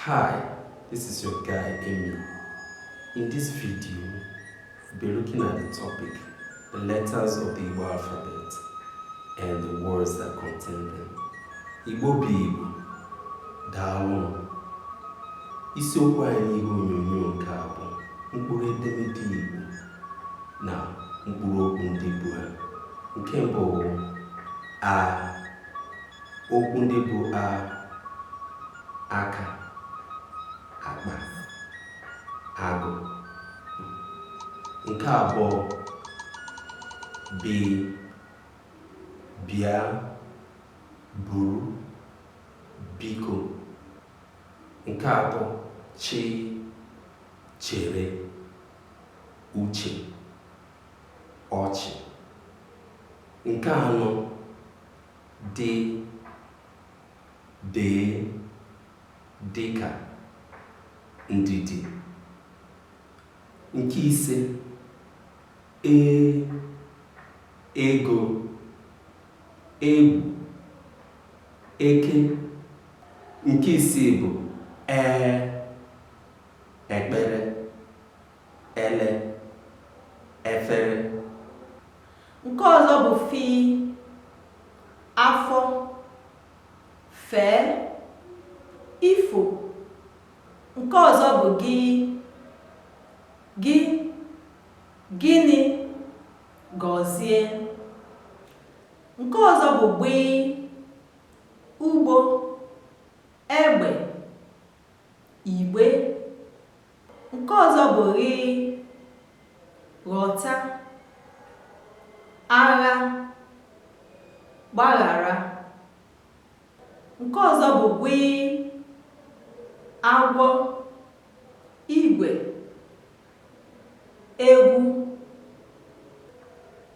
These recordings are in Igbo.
Hi, this is your guy Amy. In this video, we'll be looking at the topic, the letters of the Igbo alphabet and the words that contain them. Igbo bụ Igbo, daalụ. Isiokwu anyị n'ihe onyonyo nke a bụ mkpụrụ edemede Igbo na mkpụrụ okwu ndị bu ha. Nke mbụ bụ A, okwu ndị bụ A, aka, akpa, agụ. Nke abụọ, B, bịa, buru, biko. Nke atọ, chi, chere, uche, ọchị. Nke anọ, dị, dee, dịka, ndidi. Nke ise, ee, ego, egwu, eke. Nke isii bụ ee, ekpere, ele, efere. Nke ọzọ bụ fi, afọ, fee, ifo. Nke ọzọ bụ gị, gị, gịnị, gọzie. Nke ọzọ bụ gbị, ugbo, egbe, igbe. Nke ọzọ bụ ghị, ghọta, agha, gbaghara. Nke ọzọ bụ gwị, agwọ, igwe, egwu.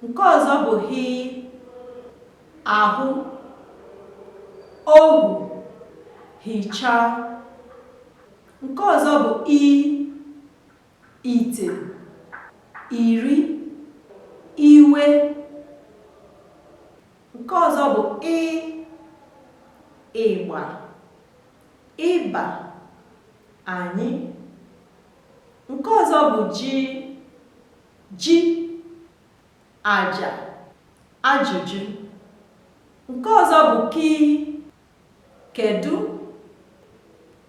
Nke ọzọ bụ hị, ahụ, ohu, hichaa. Nke ọzọ bụ i, ite, iri, iwe. Nke ọzọ bụ ị, ịgba, ịba, anyị. Nke ọzọ bụ ji, ji, aja, ajụjụ. Nke ọzọ bụ ki, kedu,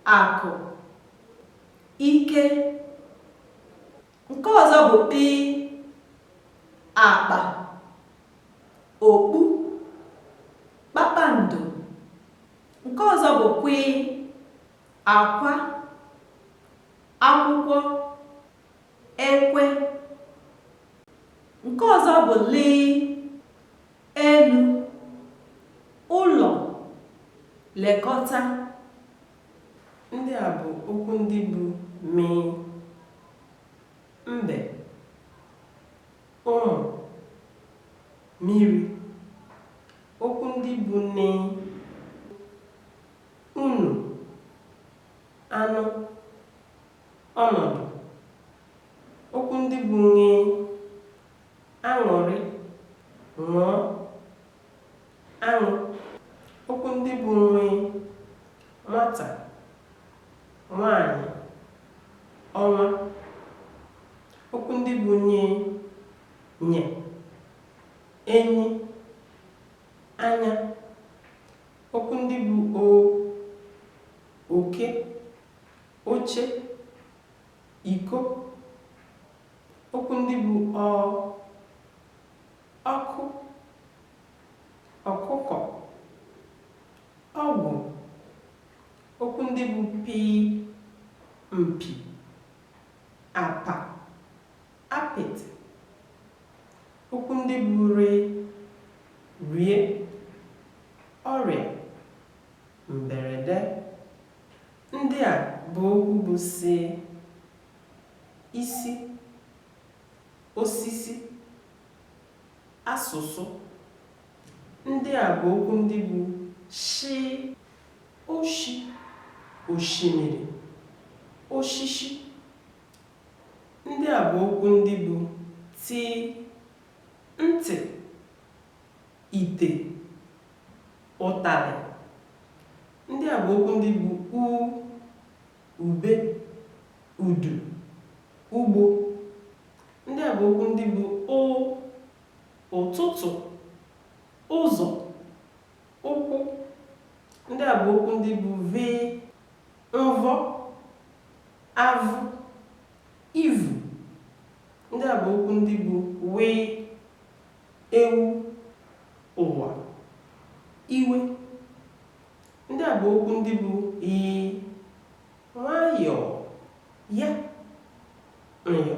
akụ, ike. Nke ọzọ bụ kpị, akpa, okpu, kpakpando. Nke ọzọ bụ kwị, akwa, akwụkwọ, ekwe. Nke ọzọ bụ lị, elu, ụlọ, lekọta. Ndị a bụ okwu ndị bụ mịị, mbe, ụmụ, mmiri. Okwu ndị bụ nịị, unu, anụ, ọnọdụ. Okwu ndị bụ ṅịị, aṅụrị, ṅụọ, aṅụ. Okwu ndị bụ nwịị, nwata, nwaanyị, ọnwa. Okwu ndị bụ nyịị, nye, enyi, anya. Okwu ndị bụ oo, oke, oche, iko. Okwu ndị bụ ọọ, ọkụ, ọkụkọ, ọgwụ. Okwu ndị bụ pịị, mpi, apa, apịtị. Okwu ndị bụ rịị, rie, ọrịa, mberede. Ndị a bụ okwu bụ sịị, isi, osisi, asụsụ. Ndị a bụ okwu ndị bụ shịị, oshi, oshimiri, oshishi. Ndị a bụ okwu ndị bụ tịị, ntị, ite, ụtalị. Ndị a bụ okwu ndị bụ uu, Ube, udu, ugbo. Ndị a bụ okwu ndị bụ ụ, ụtụtụ, ụzọ, ụkwụ. Ndị a bụ okwu ndị bụ v, mvọ, avụ, ivu. Ndị a bụ okwu ndị bụ w, ewu, ụwa, iwe. Ndị a bụ okwu ndị bụ ị, nwayọọ, ya, nyọ.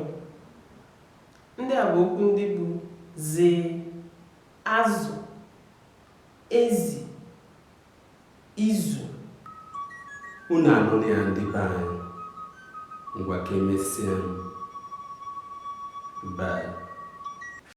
Ndị a bụ okwu ndị bụ z, azụ, ezi, izu. Unu anụla ya ndị be anyị. Ngwa ka emesịa. Bye.